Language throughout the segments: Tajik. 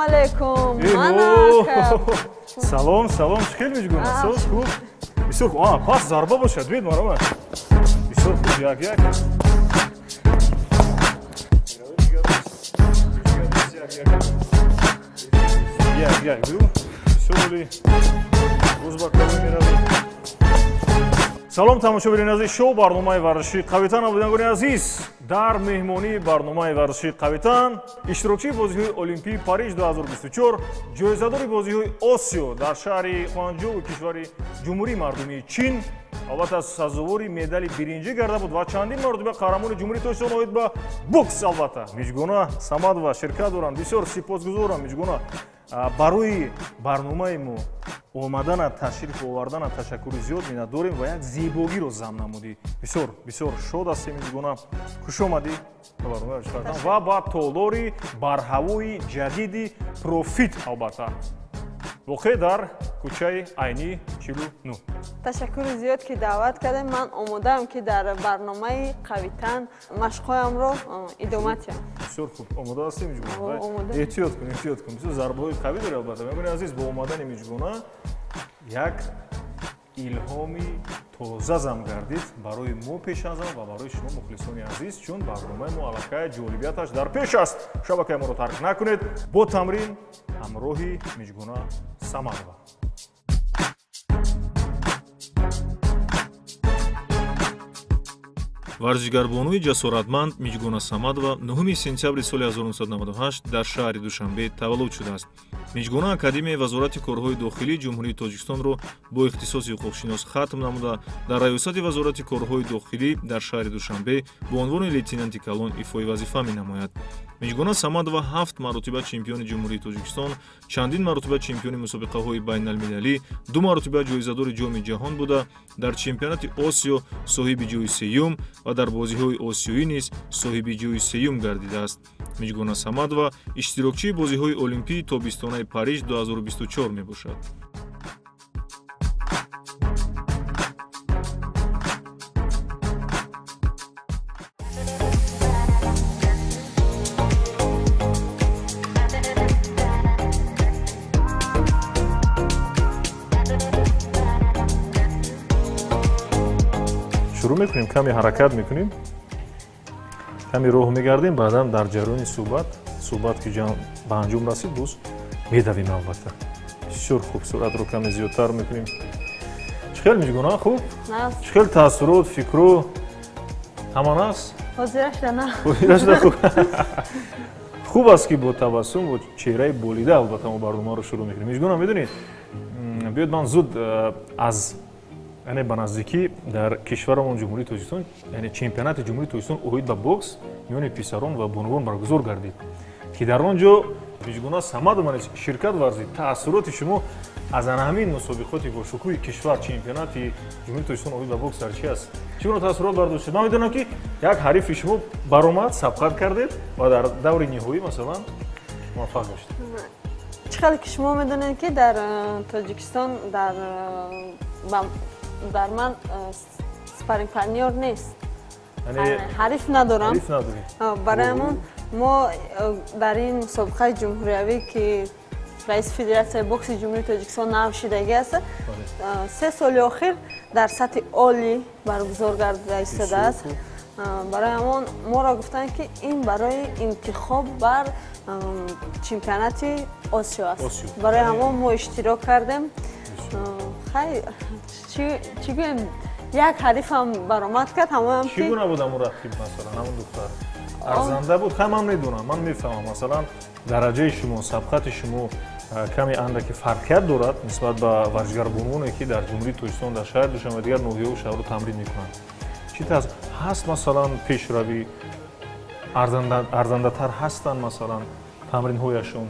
Алейкум. Салом, салом, чӣ хел Миҷгуна? Соз хуб? Бисёр хуб. Пас зарба бошад, биёед марома. Бисёр хуб, як як. Як як, бю. Бисёр олӣ. Боз ба калон меравем. Салом тамошобинони азиз, шоу барномаи варзишии Қавитан. Абудангони азиз, дар меҳмонии барномаи варзишии Қавитан иштирокчии бозиҳои Олимпии Париж 2024, ҷоизадори бозиҳои Осиё дар шаҳри Хуанҷоу кишвари Ҷумҳурии Мардумии Чин, албатта сазовори медали биринҷӣ гарда буд ва чандин маротиба қаҳрамони Ҷумҳурии Тоҷикистон оид ба бокс, албатта Миҷгуна Самадова ширкат доранд. Бисёр сипосгузорам, Миҷгуна, барои барномаи мо омадана, ташриф овардана ташаккури зиёд миннатдорем ва як зебогиро зам намудӣ. Бисёр бисёр шод ҳастем, Миҷгуна, хуш омадӣ ба барномаи варзиши ва ба толори барҳавои ҷадиди Профит, албатта воқеъ дар кӯчаи Айнӣ 49. Ташаккури зиёд, ки даъват кардем. Ман омодаам, ки дар барномаи Қавитан машқҳоямро идома диҳам. Бисёр хуб, омода ҳастем, Миҷгуна? Эҳтиёт кун, эҳтиёт кун, бисёр зарбаҳои қавӣ дорӣ. Албатта, мебинед, азиз, бо омадани Миҷгуна як илҳоми тоза зам гардид барои мо пеш аз ҳама ва барои шумо, мухлисони азиз, чун барномаи мо аллакай ҷолибияташ дар пеш аст. Шабакаи моро тарк накунед. Бо тамрин ҳамроҳи Миҷгуна Самадова. Варзишгарбонуи ҷасоратманд Миҷгуна Самадова 9 сентябри соли 1998 дар шаҳри Душанбе таваллуд шудааст. Миҷгуна Академияи Вазорати корҳои дохилии Ҷумҳурии Тоҷикистонро бо ихтисоси ҳуқуқшинос хатм намуда, дар раёсати Вазорати корҳои дохилӣ дар шаҳри Душанбе бо унвони лейтенанти калон ифои вазифа менамояд. Миҷгуна Самадова 7 маротиба чемпиони Ҷумҳурии Тоҷикистон, чандин маротиба чемпиони мусобиқаҳои байналмилалӣ, 2 маротиба ҷоизадори Ҷоми ҷаҳон буда, дар чемпионати Осиё соҳиби ҷои сеюм ва дар бозиҳои осиёӣ низ соҳиби ҷои сеюм гардидааст. Миҷгуна Самадова иштирокчии бозиҳои Олимпии тобистонаи Париж 2024 мебошад. Шурӯъ мекунем, каме ҳаракат мекунем, каме роҳ мегардем, баъдан дар ҷараёни суҳбат ки ба анҷом расид, боз медавем. Албатта, бисёр хуб, суръатро каме зиёдтар мекунем. Чӣ хел, Миҷгуна, хуб? Чӣ хел таассурот, фикру ҳама нағз? Ҳозирашда на. Ҳозирашда хуб. Хуб аст, ки бо табассум, бо чеҳраи болида албатта мо барномаро шурӯъ мекунем. Миҷгуна, медонед, биёед ман зуд аз яъне ба наздикӣ дар кишварамон Ҷумҳурии Тоҷикистон, яъне чемпионати Ҷумҳурии Тоҷикистон оид ба бокс миёни писарон ва бонувон баргузор гардид, ки дар он ҷо Миҷгуна Самадова низ ширкат варзид. Таассуроти шумо аз ана ҳамин мусобиқоти бошукӯҳи кишвар, чемпионати Ҷумҳурии Тоҷикистон оид ба бокс дар чи аст? Чӣ гуна таассурот бардоштед? Ман медонам, ки як ҳарифи шумо баромад, сабқат кардед ва дар даври ниҳоӣ, масалан, муваффақ гаштед. Чӣ хеле ки шумо медонед, ки дар Тоҷикистон дар ман спарринг партнёр нест, ҳариф надорам. Барои ҳамон мо дар ин мусобиқаи ҷумҳуриявӣ, ки раиси Федератсияи бокси Ҷумҳурии Тоҷикистон нав шидагӣ аст, 3 соли охир дар сатҳи олӣ баргузор гардида истодааст. Барои ҳамон моро гуфтанд, ки ин барои интихоб бар чемпионати Осиё аст. Барои ҳамон мо иштирок кардем. Хай, чӣ гӯем, як ҳарифам баромад кард, ҳамоям. Чӣ гуна буд ҳамон рақиб, масалан, ҳамон духтар арзанда буд? Хай, ман медонам, ман мефаҳмам, масалан, дараҷаи шумо, сабқати шумо каме андаке фарқият дорад нисбат ба варзишгарбонуоне, ки дар Ҷумҳурии Тоҷикистон, дар шаҳри Душанбе ва дигар ноҳияҳу шаҳрҳо тамрин мекунанд. Чӣ ҳаст, масалан, пешравӣ, арзандатар ҳастанд, масалан, тамринҳояшон?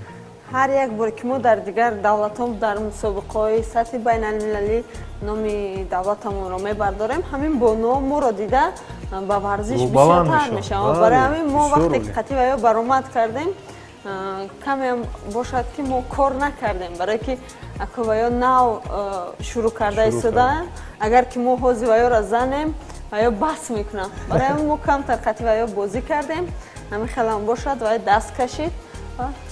Ҳар як боре ки мо дар дигар давлатҳо дар мусобиқаҳои сатҳи байналмилалӣ номи давлатамонро мебардорем, ҳамин бонуҳо моро дида ба варзиш бисёртар мешаванд. Барои ҳамин мо вақте ки қатъи ва ё баромад кардем, камеам бошад, ки мо кор накардем, барое ки аку ва ё нав шурӯъ карда истодаанд. Агар ки мо ҳози ва ёро занем, ва ё бас мекунам. Барои ҳамин мо камтар қатъи ва ё бозӣ кардем, ҳамин хелам бошад, ва даст кашид.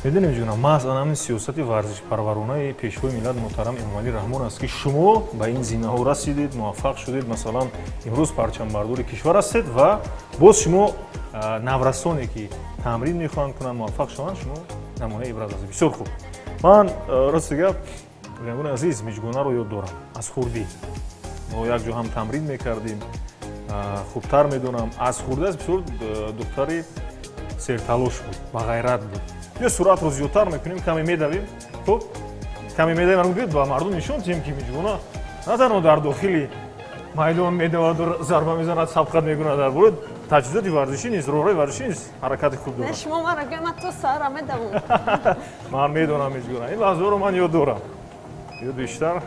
Медонем ҷонам, маҳз ана ҳамин сиёсати варзишпарваронаи пешвои миллат муҳтарам Эмомалӣ Раҳмон аст, ки шумо ба ин зинаҳо расидед, муваффақ шудед. Масалан, имрӯз парчамбардори кишвар ҳастед ва боз шумо наврасоне ки тамрин мехоҳанд кунанд, муваффақ шаванд, шумо намунаи ибрат ҳастед. Бисёр хуб. Ман рости гап, бинандагони азиз, Миҷгонаро ёд дорам аз хурдӣ. Мо якҷо ҳам тамрин мекардем, хубтар медонам. Аз хурдӣ аст бисёр духтари серталош буд, бағайрат буд. Ё суръатро зиёдтар мекунем, каме медавем. Хуб, каме медавем, биёед ба мардум нишон диҳем, ки Миҷгона на танҳо дар дохили майдон медаваду зарба мезанад, сабқат мекунад, дар бораи таҷҳизоти варзишӣ низ, роҳҳои варзишӣ низ ҳаракати хуб дорад. Шумо маро гӯед, ман то саҳара медавам. Ман медонам, Миҷгона, ин лаҳзаҳоро ман ёд дорам. Ё бештар.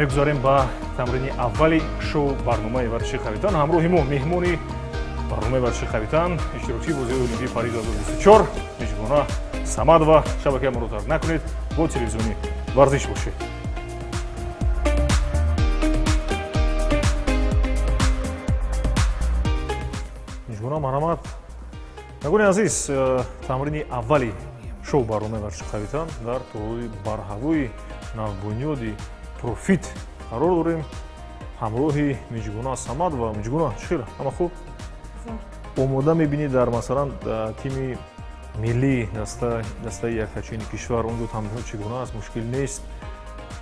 Мегузарем ба тамрини аввали шоу барномаи варзиши қавитан. Ҳамроҳи мо меҳмони барномаи варзиши қавитан, иштирокчии бозиҳои Олимпии Париж 2024 Миҷгона Самадова. Шабакаи моро тарк накунед, бо телевизиони варзиш бошед. Миҷгона, марҳамат. Нагони азиз, тамрини аввали шоу барномаи варзиши қавитан дар толори барҳавои навбунёди Профит қарор дорем ҳамроҳи Миҷгона Самадова. Миҷгона, чӣ хел? Ҳама хуб? Омода мебинӣ дар масалан тими миллӣ, дастаи яккачини кишвар, онҷо тамринҳо чӣ гуна аст? Мушкил нест?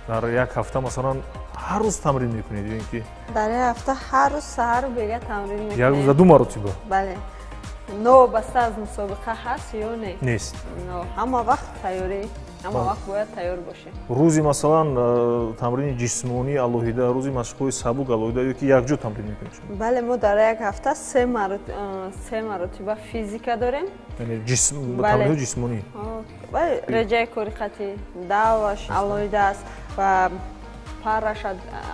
Дар як ҳафта масалан ҳар рӯз тамрин мекунед ё ин ки? Дар як ҳафта ҳар рӯз саҳару бега тамрин мекунем. Як рӯза ду маротиба? Бале. Новобаста аз мусобиқа ҳаст ё не? Нест. Ҳама вақт тайёрӣ, ҳама вақт бояд тайёр бошем. Рӯзи масалан тамрини ҷисмонӣ алоҳида, рӯзи машқҳои сабук алоҳида ё ки якҷо тамрин мекунед шумо? Бале, мо дар як ҳафта се маротиба физика дорем. Яъне тамринҳои ҷисмонӣ? Бале, реҷаи кори қатъӣ, даваш алоҳида аст ва параш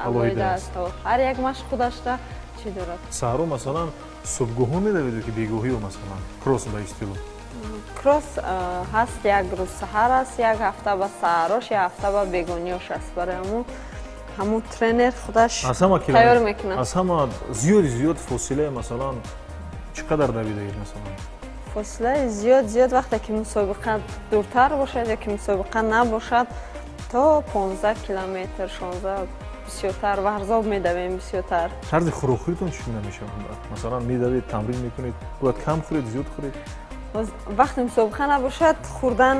алоҳида аст. Ҳар як машқ худашда чӣ дорад. Саҳро масалан субҳгоҳон медавед ё ки бегоҳиё масалан кросс ба истилоҳ? Кросс ҳаст, як рӯз саҳар аст, як ҳафта ба саҳарош, як ҳафта ба бегониёш аст. Барои ҳамун тренер худаш тайёр мекунад. Аз ҳама зиёди зиёд фосилаи масалан чӣ қадар давидаед масалан? Фосилаи зиёд зиёд вақте ки мусобиқа дуртар бошад ё ки мусобиқа набошад, то 15 километр, 16 бисёртар варзоб медавем бисёртар. Тарзи хӯрокхӯритон чӣ гуна мешавад? Масалан медавед, тамрин мекунед, бояд кам хӯред, зиёд хӯред? Вақте мусобиқа набошад, хӯрдан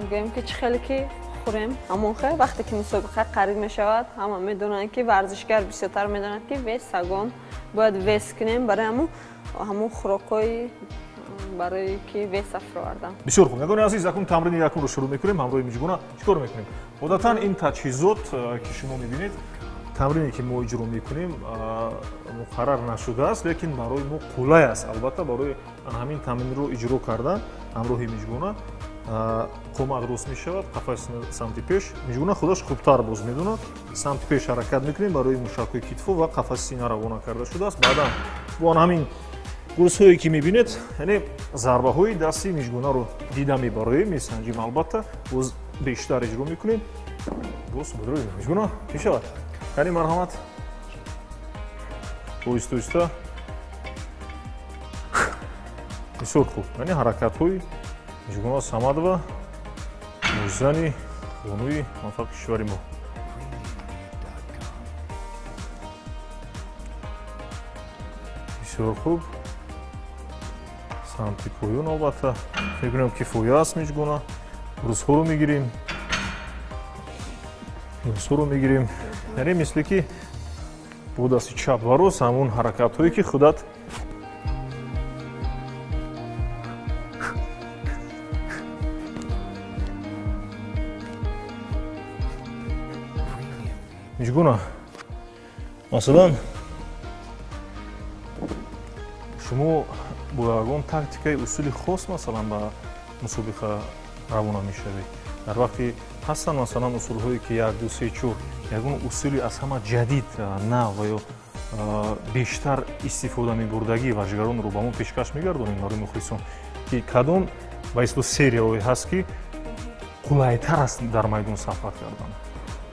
гӯем ки чӣ хеле ки хӯрем, ҳамон хел. Вақте ки мусобиқа қариб мешавад, ҳама медонанд ки варзишгар бисёртар медонанд ки вес сагон бояд вес кунем, барои ҳамун хӯрокҳои барои ки вес афровардан. Бисёр хуб. Нагони азиз, акнун тамрини якумро шурӯъ мекунем. Ҳамроҳи Миҷгона чӣ кор мекунем? Одатан ин таҷҳизот ки шумо мебинед, тамрине ки мо иҷро мекунем муқаррар нашудааст, лекин барои мо қулай аст. Албатта барои ҳамин тамринро иҷро кардан ҳамроҳи Миҷгона қомат рост мешавад, қафаси самти пеш. Миҷгона худаш хубтар боз медонад. Самти пеш ҳаракат мекунем барои мушакҳои китфо ва қафаси сина равона карда шудааст. Баъдан бо ҳамин гурсҳое ки мебинед, яъне зарбаҳои дасти Миҷгонаро дида мебароем, месанҷим, албатта боз бештар иҷро мекунем. Боз бидроем. Миҷгона, мешавад? Яъне марҳамат, оҳиста оҳиста. Бисёр хуб. Яъне ҳаракатҳои Миҷгона Самадова, мӯзани бонуи муваффақи кишвари мо. Бисёр хуб. Самти поён албатта. Мегӯям кифоя аст Миҷгона. Рӯзҳоро мегирем. Рӯзҳоро мегирем. Яъне мисли ки бо дасти чап ва рост ҳамун ҳаракатҳое ки худат Миҷгона, масалан шумо бо ягон тактикаи усули хос масалан ба мусобиқа равона мешавед? Дар вақти ҳастанд масалан усулҳое ки 1, 2, 3, 4, ягон усули аз ҳама ҷадид, нав ва ё Бештар истифода мебурдагии варзишгаронро ба мо пешкаш мегардонем барои мухлисон, ки кадом ба истилоҳ серияҳое ҳаст, ки қулайтар аст дар майдон сафар кардан?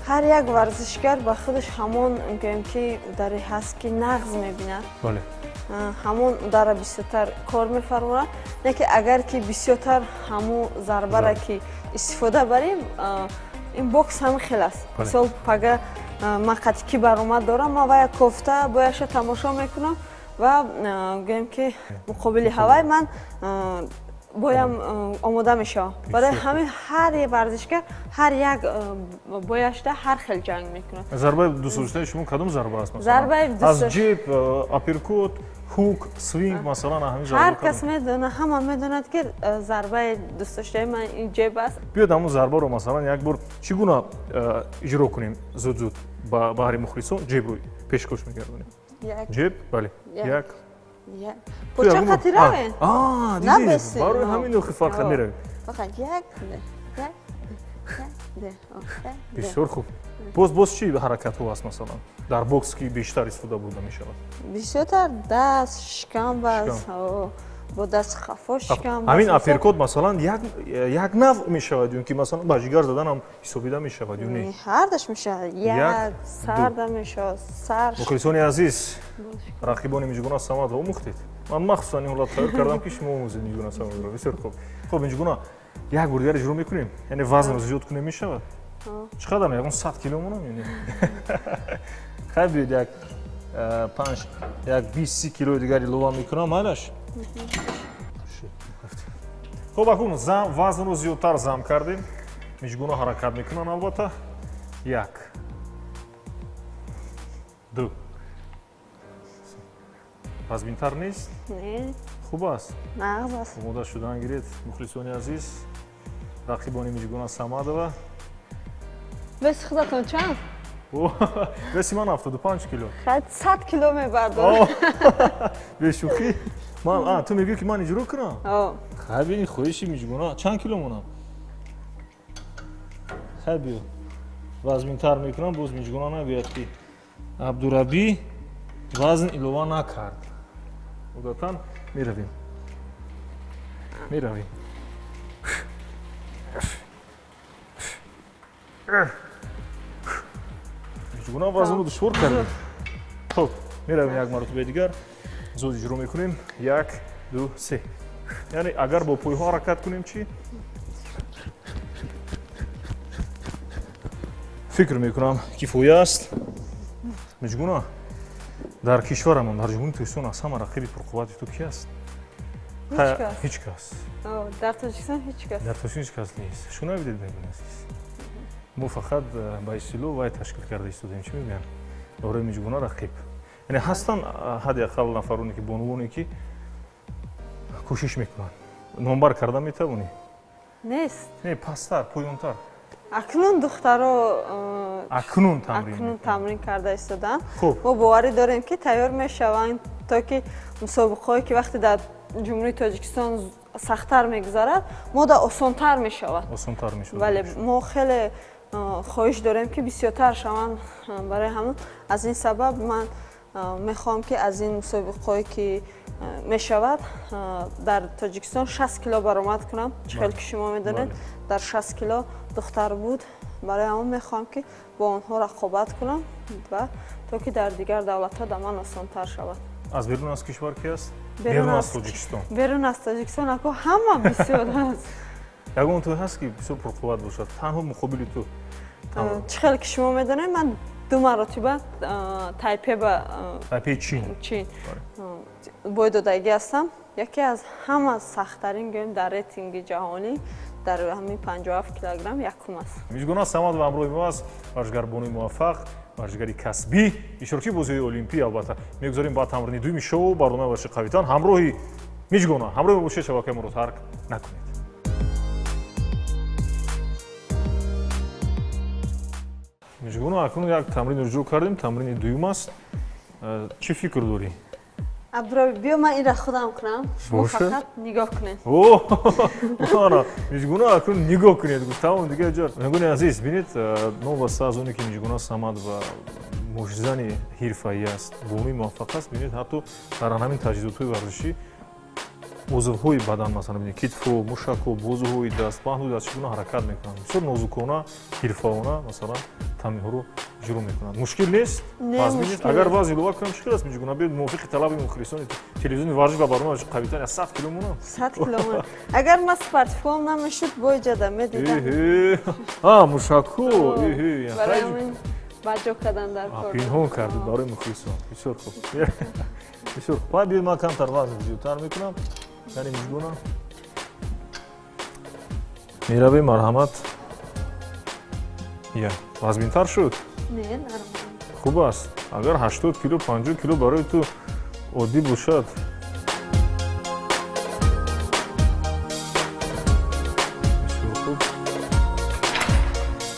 Ҳар як варзишгар ба худаш ҳамон гӯем ки ударе ҳаст, ки нағз мебинад, ҳамон удара бисёртар кор мефармонад. Не ки агар ки бисёртар ҳамун зарбара ки истифода барем, ин бокс ҳамин хел аст. Мисол, пага ман қати ки баромад дорам, ман вая кофта бояша тамошо мекунам ва гӯем ки муқобили ҳавай ман боям омода мешавам. Барои ҳамин ҳар як варзишгар ҳар як бояшда ҳар хел ҷанг мекунад. Зарбаи дӯстдоштаи шумо кадом зарба аст? Аз ҷеб, апперкот, хук, свинг, масалан, ҳамин зарба? Ҳар кас медонад, ҳама медонад, ки зарбаи дӯстдоштаи ман ин ҷеб аст. Биёд ҳамун зарбаро масалан як бор чӣ гуна иҷро кунем? Зуд-зуд ба баҳри мухлисон ҷебро пешкаш мегардонем. Ҷеб, бале, як. Поча қати равем? Дидед, барои ҳамин охи фарқ меравем. Фақат як, як, як. Бисёр хуб. Боз чӣ ҳаракатҳо аст масалан дар бокс, ки бештар истифода бурда мешавад? Бисёртар даст, шикам бас, бо даст хафо шикам. Ҳамин апперкот масалан як нав мешавад ё ки масалан ба ҷигар задан ҳам ҳисобида мешавад ё не? Ҳардаш мешавад. Як сарда мешавад, сар. Мухлисони азиз, рақибони Миҷгуна Самадова омӯхтед. Ман махсусан ин ҳолат тайёр кардам, ки шумо омӯзед Миҷгуна Самадоваро. Бисёр хуб. Хуб, Миҷгуна, як бор дигар иҷро мекунем? Яъне вазнро зиёд кунем мешавад? Чӣ қадар? Ягон 100 кило монам ё не? Хай, биёед як 5, як 20 килои дигар илова мекунам, майлаш? Хуб, акун вазнро зиёдтар зам кардем. Миҷгуна ҳаракат мекунанд албатта. Як, ду. Вазминтар нест? Не. Хуб аст? Нағз аст. Омода шудан гиред, мухлисони азиз, рақибони Миҷгуна Самадова. Веси худатон чанд? Веси ман 75 кило. Хай, 100 кило мебардорам. Бешӯхӣ? Ту мегӯӣ, ки ман иҷро кунам? Хай, бини хоҳиши Миҷгуна. Чанд кило монам? Хай, биё. Вазминтар мекунам, боз Миҷгуна нагӯяд, ки Абдурабӣ вазн илова накард. Одатан меравем. Меравем. Миҷгуна вазнро душвор кардем. Хуб, меравем як маротибаи дигар. Зуд иҷро мекунем. Як, ду, се. Яъне агар бо пойҳо ҳаракат кунем чӣ? Фикр мекунам, кифоя аст. Миҷгуна, дар кишварамон, дар Ҷумҳурии Тоҷикистон аз ҳама рақиби пурқуввати ту ки аст? Ҳеҷ кас. Дар Тоҷикистон ҳеҷ кас. Дар Тоҷикистон ҳеҷ кас нест. Шумо навидед, мегӯяд азиз. Мо фақат ба истилоҳ вай ташкил карда истодаем. Чӣ мегӯянд? Барои Миҷгуна рақиб. Яъне ҳастанд ҳадди ақал нафароне, ки бонувоне, ки кӯшиш мекунанд. Номбар карда метавонӣ? Нест. Не, пасттар, поёнтар. Акнун духтаро акнун тамрин карда истоданд. Мо боварӣ дорем, ки тайёр мешаванд, то ки мусобиқаҳое, ки вақте дар Ҷумҳурии Тоҷикистон сахттар мегузарад, мо да осонтар мешавад. Осонтар мешавад. Бале, мо хеле хоҳиш дорем, ки бисёртар шаванд. Барои ҳамон аз ин сабаб ман мехоҳам, ки аз ин мусобиқаҳое, ки мешавад дар Тоҷикистон 60 кило баромад кунам. Чӣ хел ки шумо медонед, дар 60 кило духтар буд. Барои ҳамон мехоҳам, ки бо онҳо рақобат кунам ва то ки дар дигар давлатҳо да ман осонтар шавад. Аз берун аз кишвар ки аст? Берун аз Тоҷикистон. Берун аз Тоҷикистон ако ҳама бисёр аст. Ягон той ҳаст, ки бисёр пурқувват бошад, танҳо муқобили ту? Чӣ хел ки шумо медонед, ман ду маротиба Тайпе ба Тайпеи Чин. Чин бой додагӣ ҳастам. Яке аз ҳама сахттарин гӯем дар рейтинги ҷаҳонӣ дар ҳамин 57 килограмм якум аст. Миҷгуна Самадова ҳамроҳи мо аст, варзишгарбонуи муваффақ, варзишгари касбӣ, иштирокчии бозиҳои Олимпӣ. Албатта, мегузорем ба тамрини дуюми шоу барномаи варзиши қавитан ҳамроҳи Миҷгуна. Ҳамроҳи мо бошед, шабакаи моро тарк накунед. Миҷгуна, акнун як тамрин иҷро кардем, тамрини дуюм аст. Чӣ фикр дорӣ? Абдураби, биё ман инра худам кунам, шумо фақат нигоҳ кунед. Ана, Миҷгуна акнун нигоҳ кунед, гуфт, тамом дигар ҷо. Миҷгунаи азиз, бинед, новобаста аз оне ки Миҷгуна Самадова муштзани ҳирфаӣ аст, бонуи муваффақ аст, бинед ҳатто дар ҳамин таҷҳизотҳои варзишӣ узвҳои бадан, масалан бинед китфҳо, мушакҳо, бозуҳои даст, паҳнуи даст чӣ гуна ҳаракат мекунанд. Бисёр нозукона, ҳирфаона масалан тамринҳоро иҷро мекунанд. Мушкил нест? Вазн нест? Агар вазн илова кунам чӣ хел аст Миҷгуна? Биёед мувофиқи талаби мухлисони телевизиони варзиш ва барномаи қавитан 100 кило монам. 100 кило монам. Агар ман спортфон намешуд, боиҷада медидам. Мушакҳо. Барои ҳамин баҷо кардан дар кор. Пинҳон кардед барои мухлисон. Бисёр хуб. Бисёр хуб. Биёед ман камтар вазн зиёдтар мекунам. Яъне Миҷгуна. Меравем, марҳамат. Я, вазминтар шуд? Не, нормал. Хуб аст. Агар 80 кило, 50 кило барои ту оддӣ бошад. Бисёр хуб.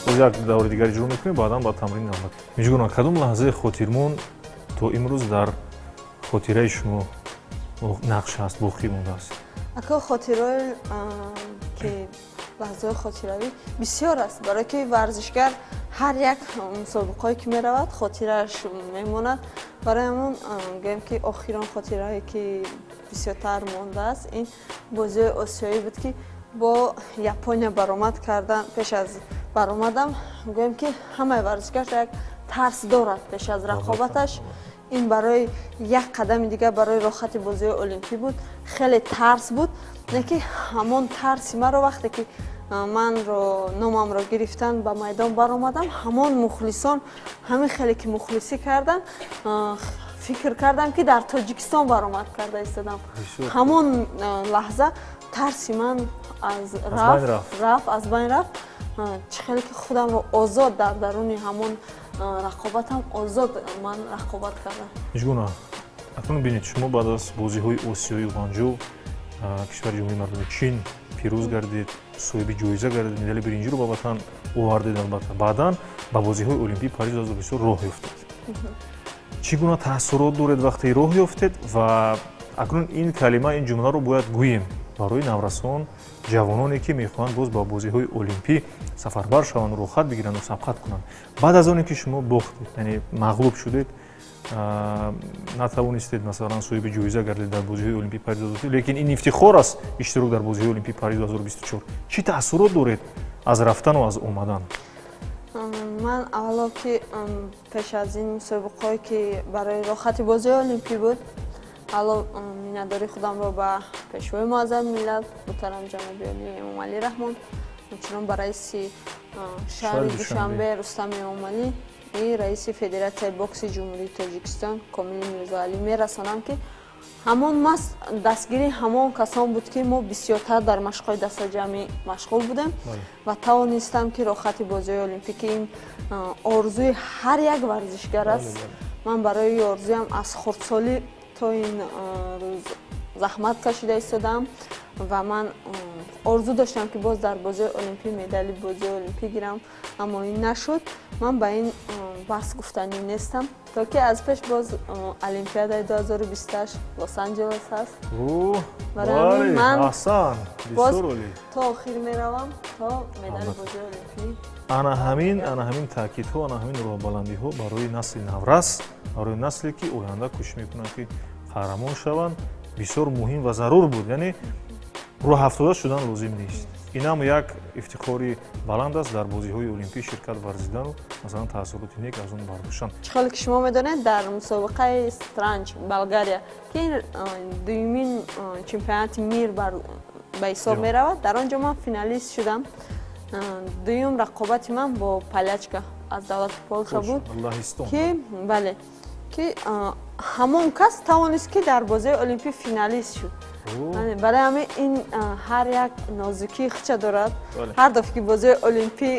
Боз як даври дигар иҷро мекунем, баъдан ба тамрин навбат. Миҷгуна, кадом лаҳзаи хотирмон то имрӯз дар хотираи шумо нақш аст, боқӣ мондааст? Ако хотираи ки лаҳзаҳои хотиравӣ бисёр аст, барое ки варзишгар ҳар як мусобиқое ки меравад хотирааш мемонад. Барои ҳамон гӯем ки охирон хотираҳое ки бисёртар мондааст ин бозиҳои осиёӣ буд ки бо Япония баромад кардан. Пеш аз баромадам гӯем ки ҳамаи варзишгар як тарс дорад пеш аз рақобаташ. Ин барои як қадами дигар барои роҳати бозиҳои олимпӣ буд. Хеле тарс буд, не ки ҳамон тарси маро вақте ки манро номамро гирифтан ба майдон баромадам, ҳамон мухлисон ҳамин хеле ки мухлисӣ кардан, фикр кардам ки дар Тоҷикистон баромад карда истодам. Ҳамон лаҳза тарси ман аз рафт, аз байн рафт. Чӣ хеле ки худамро озод дар даруни ҳамон рақобатам озод ман рақобат кардам. Миҷгуна, акнун бинед шумо баъд аз бозиҳои осиёии Гуанҷоу кишвари Ҷумҳурии Мардумии Чин пирӯз гардид, соҳиби ҷоиза гардид, медали биринҷиро ба ватан овардед албатта. Баъдан ба бозиҳои олимпии Париж 2024 роҳ ёфтед. Чӣ гуна таассурот доред вақте роҳ ёфтед? Ва акнун ин калима, ин ҷумларо бояд гӯем барои наврасон, ҷавононе ки мехоҳанд боз ба бозиҳои олимпӣ сафарбар шаванд, рӯхат бигиранд ва сабқат кунанд. Баъд аз оне ки шумо бохтед, яъне мағлуб шудед, натавонистед масалан соҳиби ҷоиза гардед дар бозиҳои олимпии Париж 2024, лекин ин ифтихор аст иштирок дар бозиҳои олимпии Париж 2024. Чӣ таассурот доред аз рафтану аз омадан? Ман аввало ки пеш аз ин мусобиқаҳое ки барои роҳати бозиҳои олимпӣ буд, аввало миннатдории худамро ба пешвои муаззами миллат муҳтарам ҷаноби олии Эмомалӣ Раҳмон, ҳамчунон ба раиси шаҳри Душанбе Рустам Эмомалӣ и раиси Федератсияи бокси Ҷумҳурии Тоҷикистон Комили Мирзоалӣ мерасонам ки ҳамон дастгирии ҳамон касон буд ки мо бисёртар дар машқҳои дастаҷамъӣ машғул будем ва тавонистам ки роҳати бозиҳои олимпӣ, ки ин орзуи ҳар як варзишгар аст. Ман барои орзуям аз хурдсолӣ то ин рӯз заҳмат кашида истодам ва ман орзу доштам ки боз дар бозиҳои олимпӣ медали бозиҳои олимпӣ гирам, аммо ин нашуд. Ман ба ин бас гуфтанӣ нестам, то ки аз пеш боз олимпиадаи 2028 Лос-Анҷелес ҳаст. Барои ман боз то охир меравам то медали бозиҳои олимпӣ. Ана ҳамин таъкидҳо, ана ҳамин роҳбаландиҳо барои насли наврас, барои насле ки оянда кӯшиш мекунанд ки қаҳрамон шаванд, бисёр муҳим ва зарур буд. Яъне рӯҳафтода шудан лозим нест. Инам як ифтихори баланд аст дар бозиҳои олимпӣ ширкат варзидану масалан таассуроти нек аз он бардоштан. Чӣ хеле ки шумо медонед, дар мусобиқаи Странҷ Болгария, ки дуюмин чемпионати мир ба ҳисоб меравад, дар он ҷо ман финалист шудам. Дуюм рақобати ман бо полячка аз давлати Полша буд, ки бале, ки ҳамон кас тавонист ки дар бозиҳои олимпӣ финалист шуд. Барои ҳамин ин ҳар як нозукии худша дорад. Ҳар дафъа ки бозиҳои олимпӣ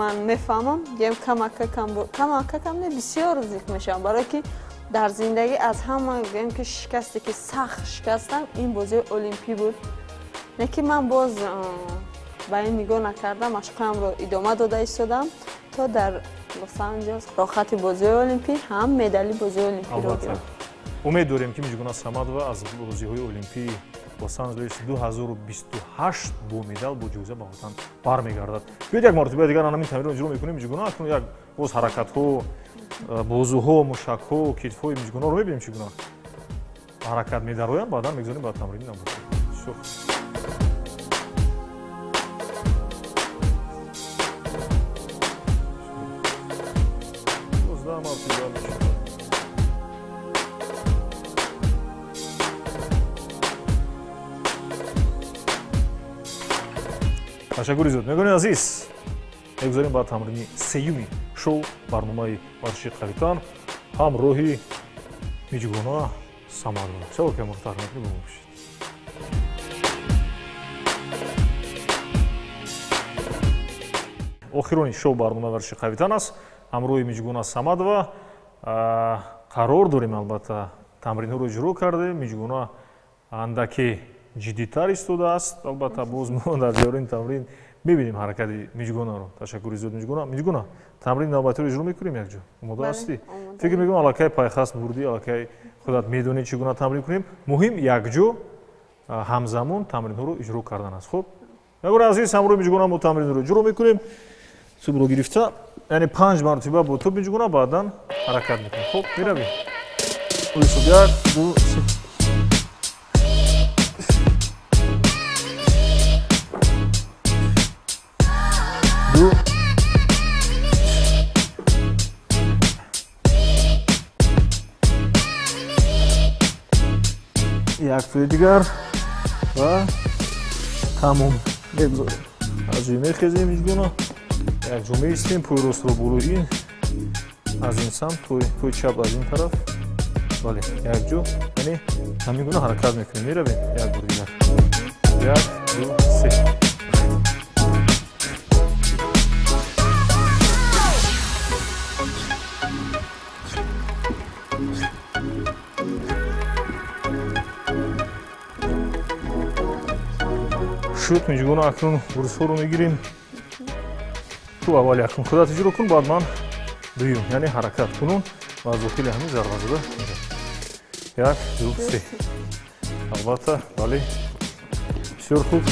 ман мефаҳмам, гӯям камака-кам не, бисёр зиқ мешавам, барое ки дар зиндагӣ аз ҳама гӯям ки шикасте ки сахт шикастам ин бозиҳои олимпӣ буд. Не ки ман боз ба ин нигоҳ накардам, машқҳоямро идома дода истодам то дар Лос-Анҷелес роҳати бозиҳои олимпӣ ҳам медали бозиҳои олимпиро гирам. Умед дорем ки Миҷгуна Самадова аз бозиҳои олимпии Лос-Анҷелес 2028 бо медал, бо ҷоиза ба ватан бармегардад. Биёед як маротиба дигар ҳамин тамринро иҷро мекунем. Миҷгуна, акнун як боз ҳаракатҳо, Бозуҳо, мушакҳо, китфҳои миҷгунаро мебинем чӣ гуна ҳаракат медароянд, баъдан мегузорем ба тамрини навбатӣ. Ташаккури зиёд. Мегӯем азиз, мегузорем ба тамрини сеюми шоу барномаи варзиши қавитан ҳамроҳи Миҷгуна Самадова. Шабакаи моро тарк накунед, бо мо бошед. Охирони шоу барномаи варзиши қавитан аст. Ҳамроҳи Миҷгуна Самадова қарор дорем, албатта тамринҳоро иҷро кардем. Миҷгуна андаке ҷиддитар истодааст. Албатта боз мо дар ҷараёни тамрин мебинем ҳаракати Миҷгунаро. Ташаккури зиёд, Миҷгуна. Миҷгуна, тамрини навбатиро иҷро мекунем якҷо? Омода ҳастӣ? Фикр мекунам аллакай пайхаст бурдӣ, аллакай худат медонӣ чӣ гуна тамрин кунем. Муҳим якҷо ҳамзамон тамринҳоро иҷро кардан аст. Хуб, нагур азиз, ҳамроҳи Миҷгуна мо тамринро иҷро мекунем. Тӯбро гирифта, яъне 5 маротиба бо тӯб Миҷгуна, баъдан ҳаракат мекунем. Хуб, меравем. 1, 2, 3. 2, 1 тои дигар ва тамом. Мегузорем. Аз ҷой мехезем Миҷгуна, якҷо меистем, пои ростро болои ин, аз ин самт, пои чап аз ин тараф. Бале, якҷо, яъне ҳамин гуна ҳаракат мекунем. Меравем як бор дигар. 1, 2, 3. Шуд, Миҷгуна, акнун гурзҳоро мегирем. Ту аввал якум худат иҷро кун, баъд ман дуюм, яъне ҳаракат кунун ва аз дохили ҳамин зарба зада меравем. 1, 2, 3. Албатта, бале, бисёр хуб.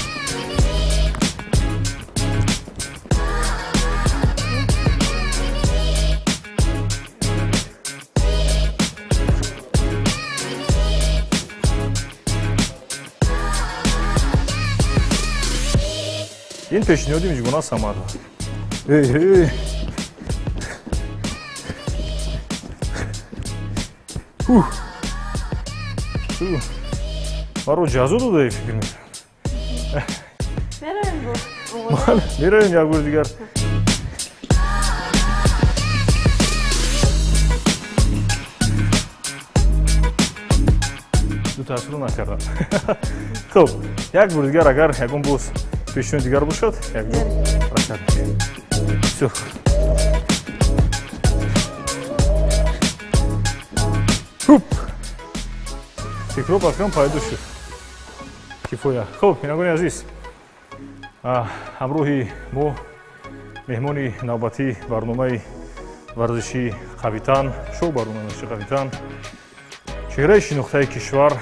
Ин пешниҳоди Миҷгуна Самадова. Эй, маро ҷазо додаи, фикр мекунам. Меравем як бори дигар. Ду таъсирро накардам. Хуб, як бори дигар агар ягон боз пешниҳоди дигар бошад, якҷо ҳаракат мекунем. Всё. Хуп! Фикрҳо ба фикрам пайдо шуд. Кифоя. Хуб, бинандагони азиз, ҳамроҳи мо меҳмони навбатии барномаи варзиши қавитан, шоу барномаи варзиши қавитан, чеҳраи шинохтаи кишвар,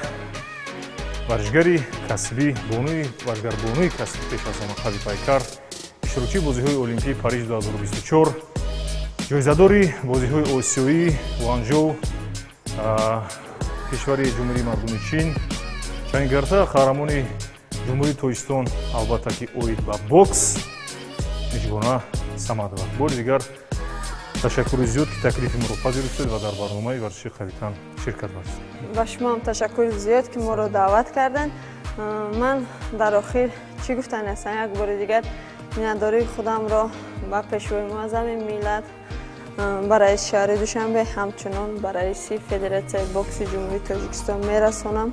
варзишгари касбӣ, бонуи варзишгарбонуи касбӣ пеш аз ҳама қавипайкар, иштирокчии бозиҳои Олимпии Париж 2024, ҷоизадори бозиҳои Осиёӣ Гуанчжоу, кишвари Ҷумҳурии Мардуми Чин, чандингарта қаҳрамони Ҷумҳурии Тоҷикистон, албатта ки оид ба бокс, Миҷгуна Самадова. Бори дигар ташаккури зиёд, ки таклифи моро пазируфтед ва дар барномаи варзиши қавитан ширкат варзидед. Ба шумо ҳам ташаккури зиёд, ки моро даъват карданд. Ман дар охир чӣ гуфтани ҳастам, як бори дигар миннатдории худамро ба пешвои муаззами миллат, ба раиси шаҳри Душанбе, ҳамчунон ба раиси Федератсияи бокси Ҷумҳурии Тоҷикистон мерасонам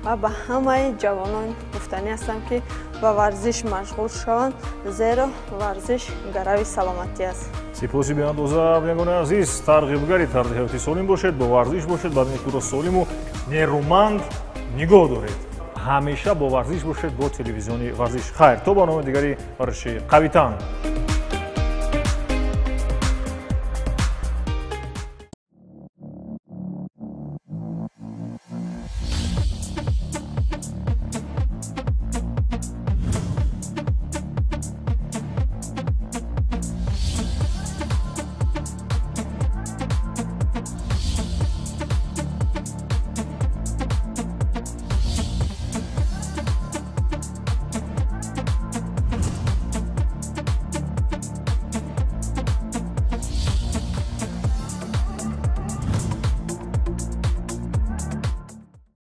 ва ба ҳамаи ҷавонон гуфтанӣ ҳастам, ки ба варзиш машғул шаванд, зеро варзиш гарави саломатӣ аст. Сипоси беандоза, бинандагони азиз, тарғибгари тарзи ҳаёти солим бошед, бо варзиш бошед, бадани худро солиму нерӯманд нигоҳ доред. Ҳамеша бо варзиш бошед, бо телевизиони варзиш. Хайр, то барномаи дигари варзиши қавитан.